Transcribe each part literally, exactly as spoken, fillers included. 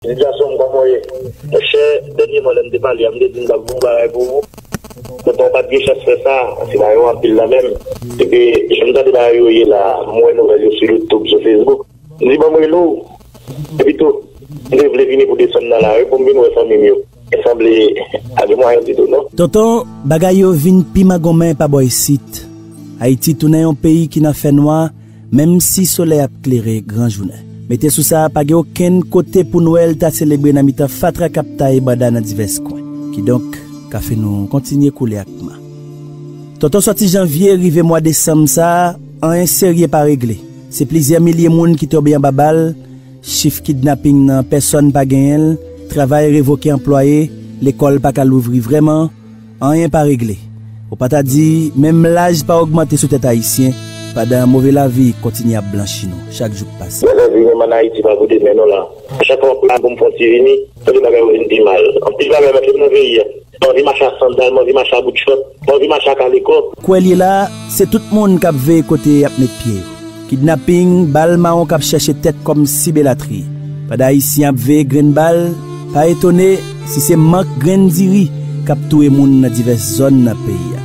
Li di, "Gason m, kòman w ye?" Monchè, dènyèman, lè m te pale a, m te di m t ap di yon bagay pou ou. Tonton, w pa t gen chans fè sa, se bagay yo anpil nan men m. Epi, jan m tande bagay yo ye la, m wè nouvèl yo sou YouTube, sou Facebook. M di, "Ban m rele w." Epi tou, m te vle vini pou desann nan lari pou m vin wè fanmi m yo. E sanble, pa gen mwayen ditou, non. Tonton, bagay yo vin pi magonmen pa bò isit. Ayiti tounen yon peyi ki nan fènwa, menm si solèy ap klere gran jounen. Mete sou sa, pa gen okenn kote pou Nwèl ta selebre nan mitan fatra k ap taye banda nan divès kwen. Kidonk, kafe nou kontinye koule ak man. Tonton, sòti janvye rive mwa desanm sa a, anyen serye pa regle. Se plizyè milye moun ki tonbe anba bal, chif kidnaping nan pèsòn pa genyen l, travay revoke anplwaye, lekòl pa ka louvri vrèman, anyen pa regle. Ou pa ta di, menm laj pa ogmante sou tèt Ayisyen, pandan move lavi kontinye ap blanchi nou, chak jou k pase. Bèl lavi menm ann Ayiti pa pou demen non la. Chak fwa m pou m fè yon ti vini, tande bagay yo vin pi mal. Anpil bagay mete m nan peyi a. M anvi mache ak sandal, m anvi mache ak bout chòt, m anvi mache ak alekò. Kwè l ye la, se tout moun k ap veye kote y ap met pye yo. Kidnaping, bal mawon k ap chèche tèt kòm sib elatriye. Pandan Ayisyen ap veye grenn bal, pa etone si se mank grenn diri k ap touye moun nan divès zòn nan peyi a.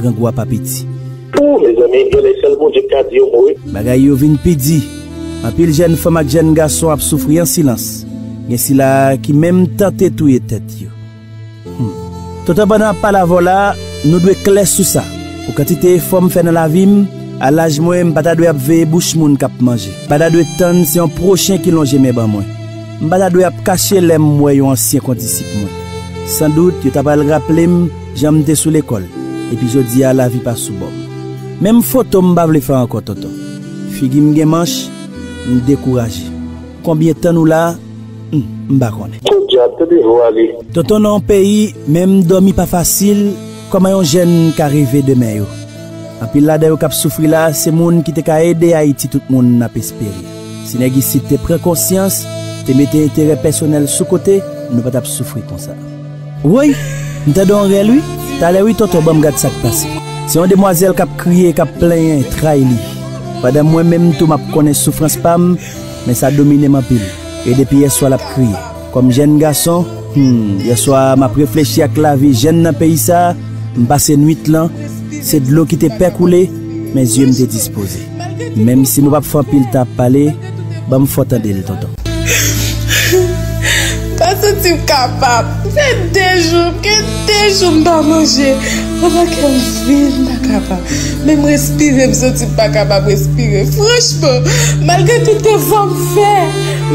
Grangou a pa piti. Ou, mezanmi, genlè sèl Bondye k ka di yon mo, wi. Bagay yo vin pi di. Anpil jèn fanm ak jèn gason ap soufri an silans. Gen sila ki menm tante touye tèt yo. Hmm. Tonton, pandan m ap pale avè w la, nou dwe klè sou sa. Pou kantite efò m fè nan lavi m, a laj mwen, m pa ta dwe ap veye bouch moun k ap manje. M pa ta dwe tann se yon pwochen ki lonje men ban mwen. M pa ta dwe ap kache lè m wè yon ansyen kondisip mwen. Sandout, yo ta pral raple m jan m te sou lekòl. Epi jodi a, lavi pa sou bò m. Menm foto m pa vle fè ankò, tonton. Figi m gen manch, m dekouraje. Konbyen tan nou la? Hmm, m pa konnen. Podyab, tande vwa li. Tonton, nan yon peyi, menm dòmi pa fasil, kòman yon jèn ka reve demen yo? Anpil ladan yo k ap soufri la, se moun ki te ka ede Ayiti tout moun ap espere. Si nèg isit te pran konsyans, te mete enterè pèsonèl sou kote, nou pa t ap soufri konsa. Woy, m tande yon rèl wi. Talè wi tonton, ban m gad sa k pase. Se yon demwazèl k ap kriye, k ap plenyen, tray li. Pandan mwen menm tou m ap konnen soufrans pa m, men sa domine m anpil. E depi yèswa l ap kriye. Kòm jèn gason, hmm, yèswa m ap reflechi ak lavi jèn nan peyi sa, m pase nwit lan, se dlo ki te pè koule, men zye m te dispoze. Menm si nou p ap fè anpil tan ap pale, ban m fè w tande l, tonton. M pa santi m kapab. Fè de jou, m gen de jou m pa manje. Anba kè m vin, m pa kapab. Menm respire, m santi m pa kapab respire. Franchman, malgre tout efò m fè,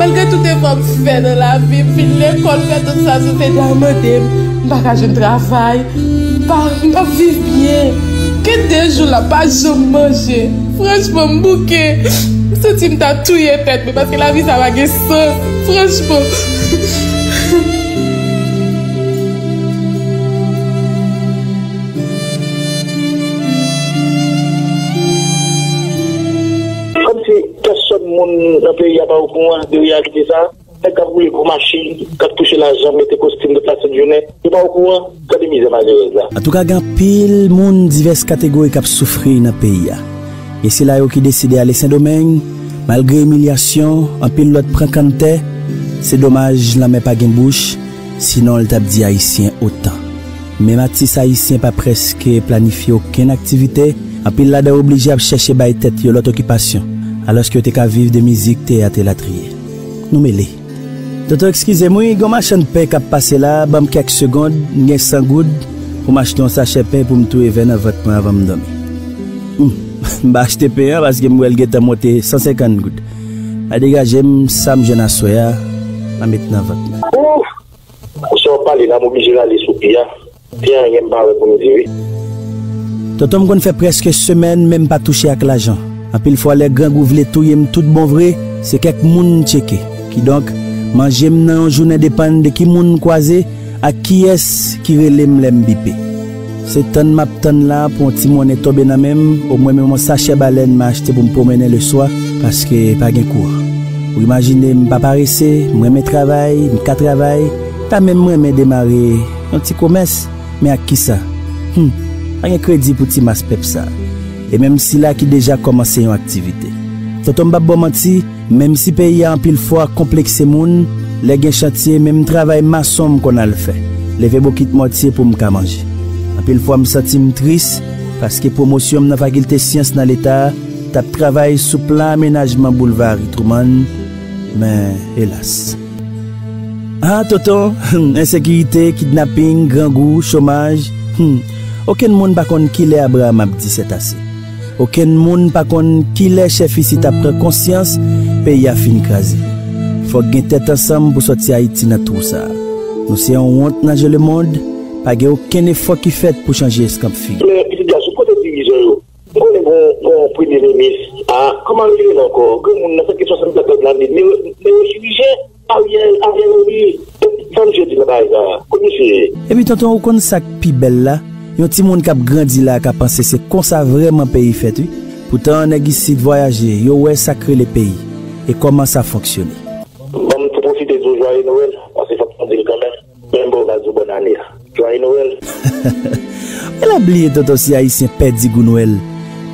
malgre tout efò m fè nan lavi m, fin lekòl, fè tout sa Sentènè a mande m, m pa ka jwenn travay. M pa, m p ap viv byen. Gen de jou la, pa janm manje. Franchman, m bouke. M santi m ta touye tèt mwen, paske lavi sa pa gen sans. Franchman. Kòmsi pèsòn moun nan peyi a pa okouran de reyalite sa. Nèg k ap woule gwo machin, k ap touche lajan, mete kostim tout la sent jounen, yo pa okouran, gade mizè malerèz la. Antouka, gen anpil moun divès kategori k ap soufri nan peyi a. Gen sila yo ki deside ale Sendomeng, malgre imilyasyon, anpil lòt pran kanntè, se domaj lanmè pa gen bouch, sinon l t ap di Ayisyen otan. Menm atis ayisyen pa prèske planifye okenn aktivite, anpil ladan yo oblije ap chèche bay tèt yo lòt okipasyon, alòske yo te ka viv de mizik, teyat elatriye. Nou mele. Tonton, eskize m wi, gen yon machann pen k ap pase la, ban m kèk segonn, m gen san goud pou m achte yon sachè pen pou m touye vè nan vant mwen anvan m dòmi. Hmm, m pa achte pen an paske m wè l gentan monte san senkant goud. M a degaje m, sa m jwenn aswè a, m a met nan vant mwen. Ouf! Sa w ap pale la, m oblije rale sou pye a. Te anyen m pa wè pou m di wi. Tonton, m konn fè prèske semèn, men m pa touche ak lajan. Anpil fwa, lè grangou vle touye m tout bon vre, se kèk moun m tcheke. Kidonk, manje m nan yon jounen depann de ki moun m kwaze ak kiyès ki rele m lè m bipe. Se tann m ap tann la pou yon ti monnen tonbe nan men m, omwen menm yon sachè balèn m achte pou m pwomennen leswa, paske pa gen kouran. Ou imajine, m pa parese, m renmen travay, m ka travay, ta menm renmen demare yon ti komès, men ak kisa? Hum, pa gen kredi pou ti mas pèp sa. E menm sila ki deja kòmanse yon aktivite. Tonton, m p ap ba w manti, menm si peyi a anpil fwa konplekse moun, Lè gen chantye, menm travay mason m konn al fè, leve bokit mòtye pou m ka manje. Anpil fwa m santi m tris, paske pwomosyon m nan fakilte syans nan Leta t ap travay sou plan amenajman boulva Harry Truman, men elas. Ah, tonton, ensekirite, kidnaping, grangou, chomaj, hmm, okenn moun pa konn kilè Abraram ap di sètase. Okenn moun pa konn kilè chèf isit ap pran konsyans peyi a fin kraze. Fòk gen tèt ansanm pou sòti Ayiti nan twou sa a. Nou se yon wont nan je lemonn, pa gen okenn efò ki fèt pou chanje eskanp figi. Men, pitit gason, kote dirijan yo? M konnen gon, gon premye minis. Ah, kòman li rele ankò? Granmoun nan, sa gen swasannkatòz lane. Newo, newochirijyen. Ariel, Ariel Henry. Sa misye di nan bagay sa a? Kot misye ye? Epi tonton, ou konn sa k pi bèl la? Yon timoun k ap grandi la ka panse se konsa vrèman peyi fèt, wi. Poutan, nèg isit vwayaje, yo wè sa k rele peyi e kòman sa fonksyone. Ban m tou pwofite di w jwaye Nwèl, paske fòk mwen di l kanmenm. Men m ba w baz ou bòn ane a. Jwaye Nwèl. Ou la bliye tonton si Ayisyen pèdi gou Nwèl.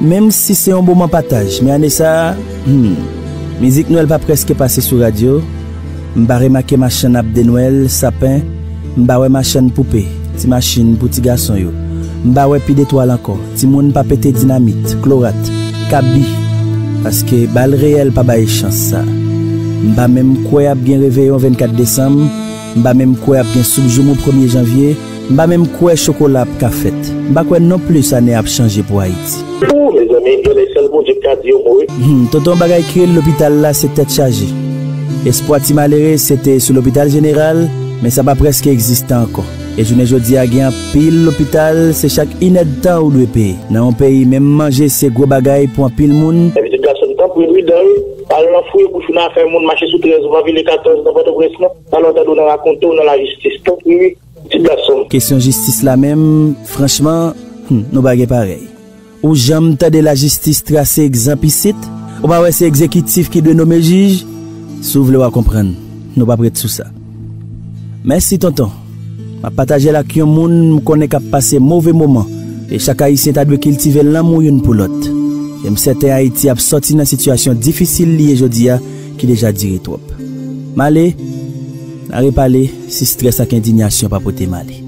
Menm si se yon moman pataj, men ane sa a, hmm, mizik Nwèl pa prèske pase sou radyo. M pa remake machann abde Nwèl, sapen. M pa wè machann poupe, ti machin pou ti gason yo. M pa wè pi de twal ankò. Timoun pa pete dinamit, klorat, kabi. Paske bal reyèl pa bay chans sa. M pa menm kwè ap gen reveyon vennkat desanm. M pa menm kwè ap gen soup joumou premye janvye. M pa menm kwè chokola ap ka fèt. M pa kwè nonplis ane ap chanje pou Ayiti. Ou, mezanmi, genlè sèl Bondye k ka di yon mo, wi. Hmm, tonton, bagay ki rele lopital la, se tèt chaje. Espwa ti malere, se te sou lopital jeneral, men sa pa prèske egziste ankò. E jounen jodi a, gen anpil lopital, se chak inèdtan ou dwe peye. Nan yon peyi, menm manje se gwo bagay pou anpil moun. Men pitit gason m, tanpri, pridan, wi. Al nan fouye bouch ou nan afè moun, mache sou trèz ou, pa vile katòz nan Pòtoprens, non. Talè w tande w nan rakonte w nan lajistis, tanpri, wi. Pitit gason m. Kesyon jistis la menm, franchman, hmm, nou pa gen parèy. Ou janm tande lajistis trase egzanp isit? Ou pa wè se egzekitif ki dwe nome jij? Si w vle w a konprann, nou p ap ret sou sa. Mèsi tonton. M ap pataje l ak yon moun m konnen k ap pase move moman, e chak Ayisyen ta dwe kiltive lanmou youn pou lòt. E m sèten Ayiti ap sòti nan sitiyasyon difisil li ye jodi a, ki deja dire twòp. M ale, n a repale si strès ak endiyasyon pa pote m ale.